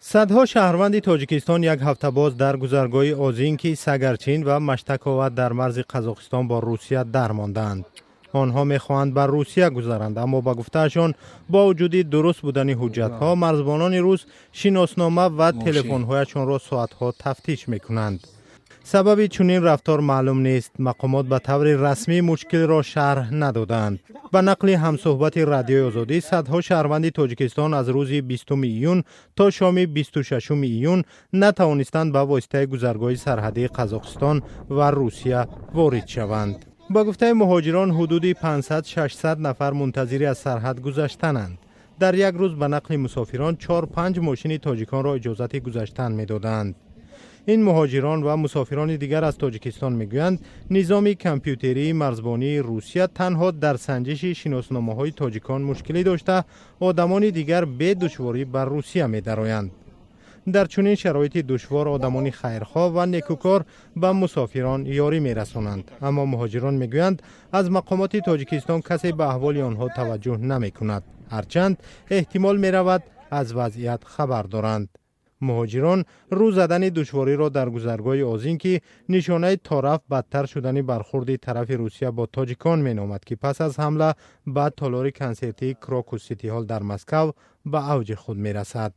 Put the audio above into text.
Садҳо шаҳрванди Тоҷикистон як ҳафта боз дар гузаргоҳи Озинки, Сагарчин ва Маштакова дар марзи Қазоқистон бо Русия дармондаанд. Онҳо мехоҳанд ба Русия гузаранд, аммо ба гуфтаашон, бо вуҷуди дуруст будани ҳуҷҷатҳо, марзбонони рус шиноснома ва телефонҳояшонро соатҳо тафтиш мекунанд. Сабаби чунин рафтор маълум нест. Мақомот ба таври расмӣ мушкилро шарҳ надодаанд. Ба нақли ҳамсӯҳбати Радиои Озодӣ, садҳо шаҳрванди Тоҷикистон аз рӯзи 20 июн то шоми 26 июн натавонистанд ба воситаи гузаргоҳи сарҳадии Қазоқистон ва Русия ворид шаванд. Ба гуфтаи муҳоҷирон, ҳудуди 500-600 нафар мунтазири аз сарҳад гузаштананд. Дар як рӯз, ба нақли мусофирон, 4-5 мошини тоҷиконро иҷозати гузаштан медоданд. Ин муҳоҷирон ва мусофирони дигар аз Тоҷикистон мегӯянд, низоми компютерии марзбонии Русия танҳо дар санҷиши шиносномаҳои тоҷикон мушкилӣ дошта, одамони дигар бедушворӣ ба Русия медароянд. Дар чунин шароити душвор одамони хайрхоҳ ва некукор ба мусофирон ёрӣ мерасонанд, аммо муҳоҷирон мегӯянд, аз мақомоти Тоҷикистон касе ба аҳволи онҳо таваҷҷӯҳ намекунад, ҳарчанд эҳтимол меравад, аз вазъият хабар доранд. Муҳоҷирон рӯ задани душвориро дар гузаргоҳи Озинки нишонаи торафт бадтар шудани бархурди тарафи Русия бо тоҷикон меномад, ки пас аз ҳамла ба толори консертии Крокус Сити Ҳол дар Москав ба авҷи худ мерасад.